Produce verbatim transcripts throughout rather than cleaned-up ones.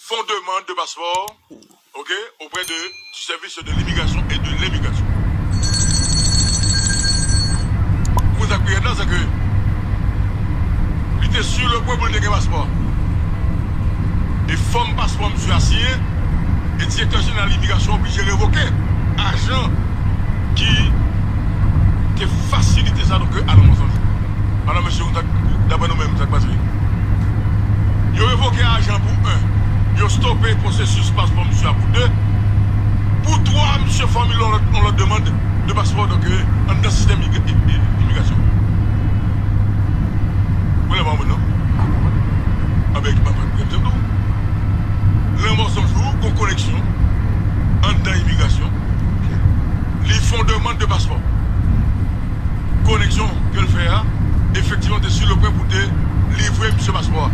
font demande de passeport, ok, auprès de, du service de l'immigration et de l'immigration. Pou sa k pi rèd la, se ke li te sur le point pou l te gen paspò. E fòm paspò misye a siyen, e direktè jeneral imigrasyon oblije revoke ajan ki te fasilite sa, donk, a nan Mont San Jou. Madanm, mesye, ou ta, daprè nou menm, sa k pase? Yo revoke ajan pou en. Yo stope pwosesis paspò misye a pou de. Pou twa, misye fòmile yon lòt, yon lòt demann de paspò, donk, anndan sistèm imigrasyon. Ou lè pa konprann, non? Anben, ki pa konprann, m di w. Lanmò San Jou, gon koneksyon anndan imigrasyon. Li fè yon demann de paspò. Koneksyon ke l fè a, efektivman, te sur le point pou te livre misye paspò a.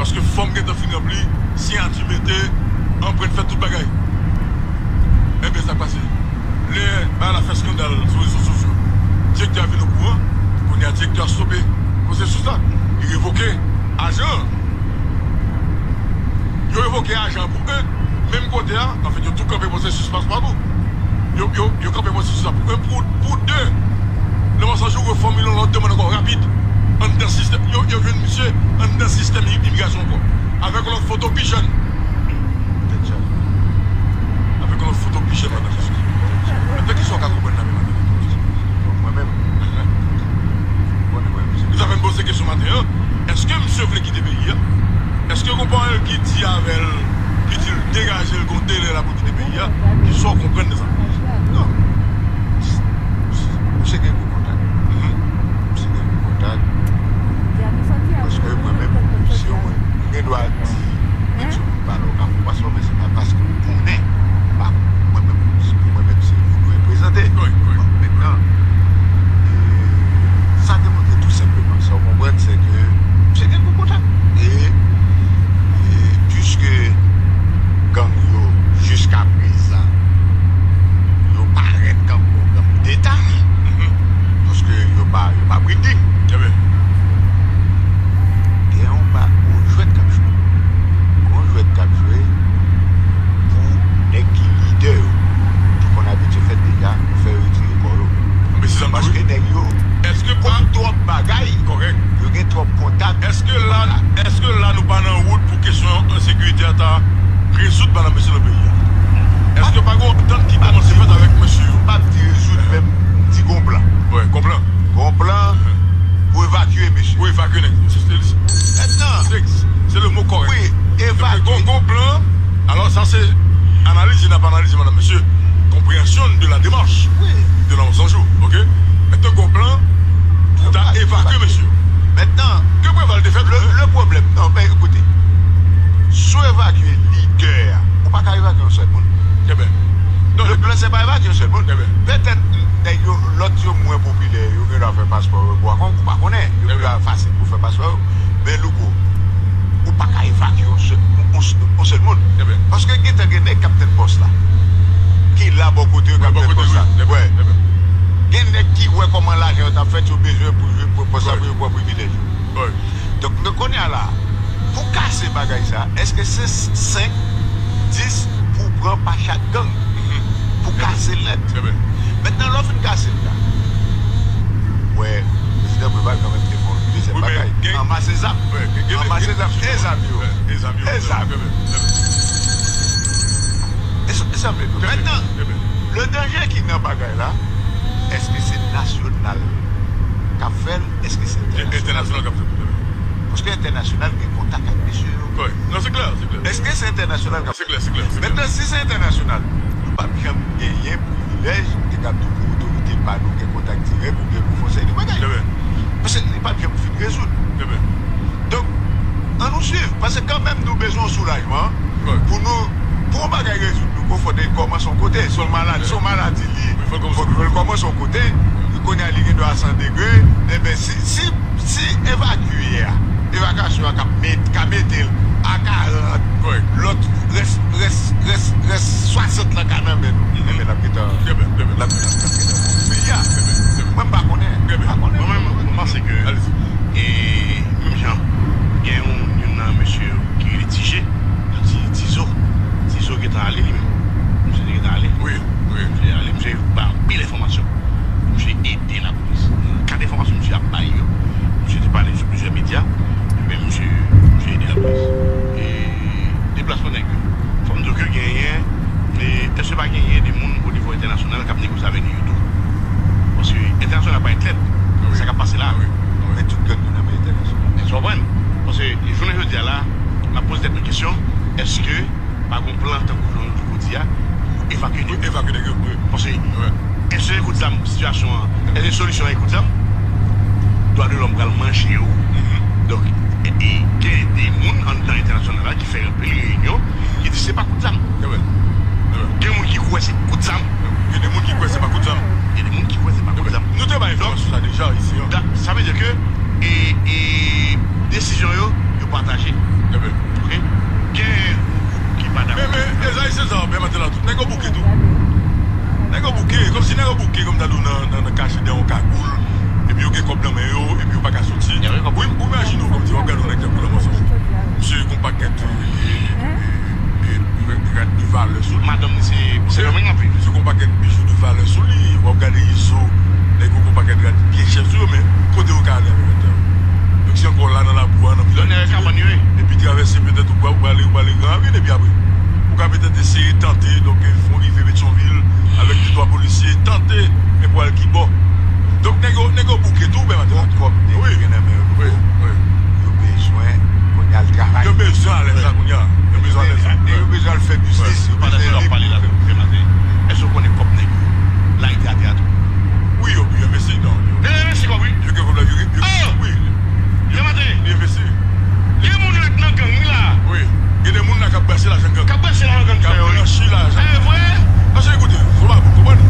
Paske fòm gentan fin ranpli, siyati mete, anprent fèt, tout bagay. Enben, sa k pase? Lè bagay la fè eskandal sou rezo sosyo, direktè a vin okouran, kounye a direktè a stope pwosesis la. Li revoke ajan an. Yo revoke ajan an pou en, menm kote a, anfèt, yo tou kanpe pwosesis paspò a tou. Yo, yo, yo kanpe pwosesis la pou en, pou, pou de. Lanmò San Jou refòmile yon lòt demann ankò, rapid. Anndan sistèm, yo, yo jwenn misye anndan sistèm i-, imigrasyon ankò. Avèk yon lòt foto pi jèn. Avèk yon lòt foto pi jèn, madanm. Enben, kisa w ka konprann la menm ane? Mwen menm. Mwen menm. Sa fè m poze kesyon maten an. Èske misye vle kite peyi a? Èske gon pawòl ki di avè l, ki di l degaje l, gon delè l ap kite peyi a? Kisa w konprann de sa? Non. Misye gen gwo kontak. Mhm. Misye gen gwo kontak. Paske mwen menm, si w, m gen dwa di, menm si w pa la, w ka fè w paspò, men se pa paske w konnen. Pa, mwen menm, mwen menm, se ou dwe prezante. Wi, wi. Bon, mentnan, e, sa demontre tou senpleman, sa w konprann, se ke misye gen gwo kontak. E, e, piske gang yo, jiska prezan, yo parèt tankou yon gang deta, mhm, paske yo pa, yo pa breeding. Ebyen. Gen yon ba, yon jwèt k ap jwe. Yon jwèt k ap jwe pou nèg ki lidè yo, ki konn abitye fèt deja, pou fè yo retire kò yo. Paske nèg yo, èske pa twòp bagay, kòrèk, yo gen twòp kontak. Èske la, èske la nou pa nan wout pou kesyon ensekirite a ta rezoud pa nan mesye nan peyi a? Èske pa gen yon antant ki kòmanse fèt avèk mesye yo? M p ap di rezoud, men m di gon plan. Wi, gon plan. Gon plan pou evakye mesye. Pou evakye nèg yo. Se, se, se, mentnan, se, se le mo kòrèk. Wi, evakye. Gon, gon plan. Alò, sa se analiz, n ap analize, madanm, mesye, konpreyansyon de la demach, wi, de Lanmò San Jou, ok? Mentnan, gon plan pou ta evakye mesye yo. Mentnan, ke Preval te fè, le, le pwoblèm, non, men, ekoute, si w evakye lidè a, ou pa ka evakye yon sèl moun. Ebyen. Non, le plan, se pa evakye yon sèl moun. Ebyen. Petèt, nèg yo, lòt yo mwen popilè, yo gen dwa fè paspò yo, ou pa kon-, ou pa konnen. Yo gen dwa fasil pou fè paspò yo. Men Louko, ou pa ka evakye yon sèl, yon, yon, yon sèl moun. Ebyen. Paske gentan gen nèg k ap tann pòs la. Ki la bò kote yo k ap tann pòs la. Wi, bò kote, wi. Ebyen, ebyen. Gen nèg ki wè kòman lajan yo t ap fèt, yo bezwen pou, pou pòs la, wi, pou yo pran privilèj yo. Wi. Donk, nou konnen a la, pou kase bagay sa, èske se senk, dis pou pran pa chak gang? Mhm. Pou kase l nèt. Ebyen. Mentnan, lè w fin kase l la, w wè, prezidan Preval kanmenm te fè yon dezyèm bagay. Anmase zam. Anmase zam. E zam yo? E zam yo. E zam yo. Ebyen. E sa, e sa m vle di w. Mentnan, le danje ki nan bagay la, èske se nasyonal k ap fè l? Èske se entènasyonal k ap fè l? Paske entènasyonal gen kontak ak mesye yo. Wi. Non, se klè, se klè. Èske se entènasyonal k ap fè l? Se klè, se klè, se klè. Mentnan, si se entènasyonal, nou p ap janm genyen privilèj, e k ap di pou otorite pa nou gen kontak dirèk oubyen pou fè yon seri de bagay. Ebyen. Paske li p ap janm fin rezoud. Ebyen. Donk, ann nou swiv, paske kanmenm nou bezwen yon soulajman pou nou, pou yon bagay rezoud nou, fò l kòmanse yon kote. Se yon maladi, se yon maladi li ye. Fò l kòmanse yon kote. Kounye a, li gen dwa san degre. Enben, si, si, si evakye a, evakyasyon an ka met-, ka mete l a karant, lòt rès, rès, rès, rès swasant lan ka nan men nou. Enben, l ap gentan, l ap gentan, l ap gentan pou peyi a. Mwen, m pa konnen. M pa konnen. Mwen menm, mwen panse ke, e, menm jan, gen yon, youn nan mesye yo ki rele T J, Cheo. Donk, e, e, gen de moun anndan entènasyonal la ki fè anpil reyinyon, ki di se pa kout zam. Gen moun ki kwè se kout zam. Gen de moun ki kwè se pa kout zam. Gen de moun ki kwè se pa kout zam. Nou te bay enfòmasyon sa deja isi an. Sa vle di ke, e, e, desizyon yo, yo pataje. Ok? Gen yon gwoup ki pa dakò. Men, men, Ezayi Seza, Bèmaten la, tout nèg yo bouke tou. Nèg yo bouke, kòmsi nèg yo bouke, kòm ta di w nan, nan, nan kache dèyè yon kagoul, epi yo gen kòb nan men yo, epi yo pa ka soti. Ou, ou imajine w kòmsi w ap gade yon nèg tankou Lanmò Sanjou. Misye gen yon pakèt, e, e, e, e, rad de valè sou li. Madanm li se, se nonm li anpil. Misye gen yon pakèt bijou de valè sou li. W ap gade izo, nèg yo gen yon pakèt rad byen chè sou yo, men kote yo ka ale avèk rad sa yo? Donk, si ankò la nan labou a, nan vilaj, epi travèse petèt ou pral, ou prale, ou prale Gran Ravin, epi apre, ou ka petèt eseye tante, donk, e, fon rive Petyonvil, avèk de twa polisye, tante, men pou al ki bò? Donk, nèg yo, nèg yo bouke tou, Bèmaten. Bon kòb nèg yo gen nan men yo, wi, wi, yo bezwen kounye a al travay. Yo bezwen alèz la kounye a. Yo bezwen alèz la. E yo bezwen al fè biznis, yo bezwen libre. Èske w konnen kòb nèg yo? Layite atè a tou. Wi, yo, yo envesti, non. Yo envesti kòb, wi. Yo gen kòb la, yo, yo, wi. Yo maten. Yo envesti. Gen moun la k nan gang, wi, la. Wi. Gen de moun la k ap brase lajan gang. K ap brase lajan gang, k ap blanchi lajan. E vre? Paske, ekoute, fò pa konprann.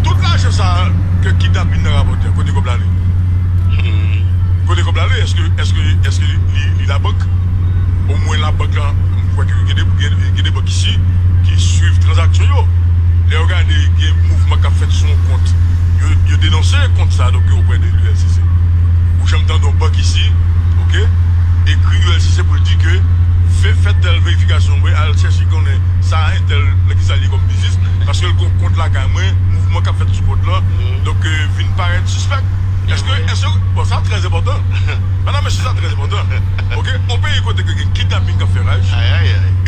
Tout lajan sa a ke kidnapin nan rapòte, kote kòb la ale? Kote kòb la ale? Èske, èske, èske li, li labank? Omwen labank lan, m kwè ke gen de, gen, gen de bank isi ki swiv tranzaksyon yo. Lè yo gade gen mouvman k ap fèt sou yon kont, yo, yo denonse kont sa, donk yo oprè de U L C C. Ou janm tande yon bank isi, ok, ekri U L C C pou l di ke fè, fè tèl verifikasyon, mwen al chèche konnen sa entèl nan kisa li ye kòm biznis, paske l gen yon kont lakay mwen, mouvman k ap fèt sou kont lan, donk, euh, vin parèt sispèk. Èske, èske, bon, sa trè enpòtan. Medam, mesye, sa trè enpòtan. Ok? Yon peyi kote ke gen kidnapin k ap fè raj.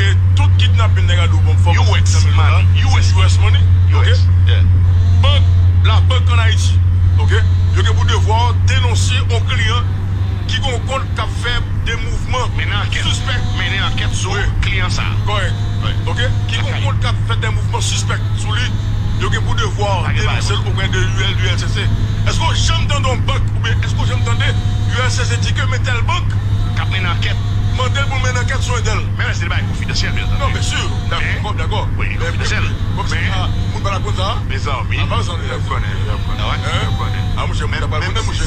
E tout kidnapin nèg a di w bon fòk U S money. U S money. Ok? Bank, labank ann Ayiti. Ok? Yo gen pou devwa denonse yon kliyan ki gen yon kont k ap fè de mouvman sispèk. Mennen ankèt sou kliyan sa a. Kòrèk. Ok? Ki gen yon kont k ap fè de mouvman sispèk sou li, yo gen pou devwa denonse l oprè de U L, U L C C. Èske w janm tande yon bank, oubyen èske w janm tande U L C C di ke men tèl bank k ap mennen ankèt, mande l pou l mennen ankèt sou entèl? Men lè se de bagay konfidansyèl, byen antandi. Non, byen si. Dakò, dakò. Wi, konfidansyèl. Kòmsi, ah, moun pa t ap konn sa? Mezanmi. Apa sa, yo ap konnen, yo ap konnen. Ah, monchè, moun ta pral konnen, monchè.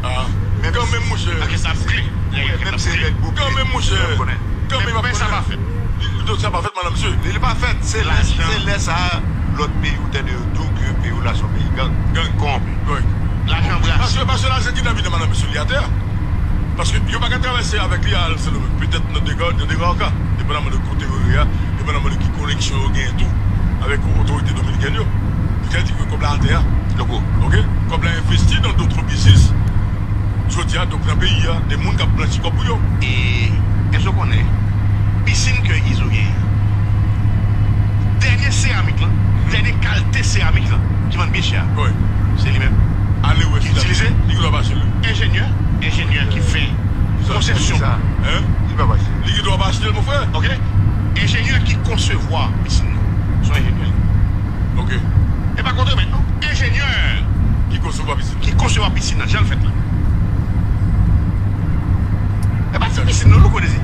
Ah, kanmenm, monchè. Ankèt sa ap kle. Kanmenm, monchè. Kanmenm, men sa pa fèt. Li, li, sa pa fèt, medam, mesye. Li, li pa fèt. Se lè, se lè sa a, lòt peyi ou tande yo di w ke peyi w la se yon peyi gang. Gang. Kòwonpi. Lajan brase. Paske, paske lajan kidnapin nan, medam, mesye, li atè a. Paske yo pa ka travèse avèk li al Sendomeng. Petèt nan de ka, nan de ra ka, depandaman de kote yo ye a, depandaman de ki koneksyon yo genyen tou avèk otorite dominikèn yo. Li ka di ke kòb la atè a. Ok? Kòb la envesti dans d'autres business. Jodi a, donk, nan peyi a, de moun k ap blanchi kòb pou yo. E èske w konnen pisin ke Izo genyen? Dènye seramik lan, dènye kalite seramik lan, ki vann byen chè a, se li menm. Ale wè si l itilize. Li gen dwa pa achte l. Enjenyè, enjenyè ki fè konsepsyon. Li pa achte. Li gen dwa pa achte l, mon frè. Ok? Enjenyè ki konsevwa pisin nan, se yon enjenyè. Ok. E pa kontremèt, non. Enjenyè ki konsevwa pisin. Ki konsevwa pisin nan, jan l fèt la. E pa ti pisin non, louko dezi.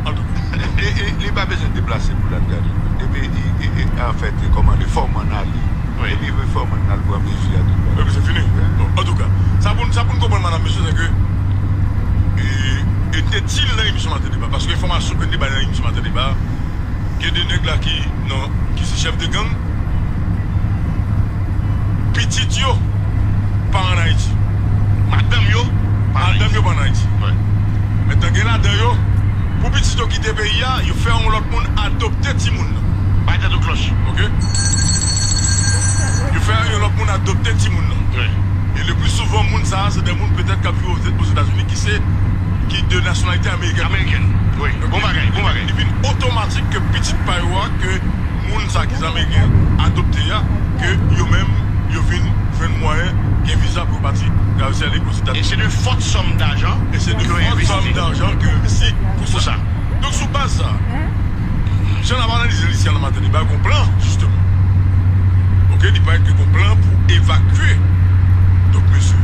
Antouka. E, e, li pa bezwen deplase pou l al gade. Depi, e, e, e, anfèt, e kòmande fòman nan li. Depi fòman nan l pran mezi a tout bagay. Epi se fini. Bon, antouka, sa pou n, sa pou n konprann, medam, mesye, se ke, e, e te di l nan emisyon Maten Deba, paske enfòmasyon ke n te bay nan emisyon Maten Deba, gen de nèg la ki nan, ki se chèf de gang, pitit yo pa ann Ayiti. Madanm yo pa ann Ayiti. Madanm yo pa ann Ayiti. Mentnan gen ladan yo, pou pitit yo kite peyi a, yo fè yon lòt moun adopte timoun nan. Bay tèt ou klòch. Ok? Yo fè yon lòt moun adopte timoun nan. E le pli souvan, moun sa a, se de moun petèt k ap viv Ozetazini ki se, ki de nasyonalite amerikèn. Amerikèn. Wi. Bon bagay, bon bagay. Li vin otomatik ke pitit pa yo a, ke moun sa ki se ameriken adopte a, ke yo menm, yo vin jwenn mwayen, gen viza pou yo pati travèse ale Ozetazini. E se de fòt sòm dajan ke yo envesti pou sa. Donk, sou baz sa, jan n ap analize l isi a nan Maten Deba, gon plan, jisteman. Ok, li parèt ke gon plan pou evakye, donk, mesye,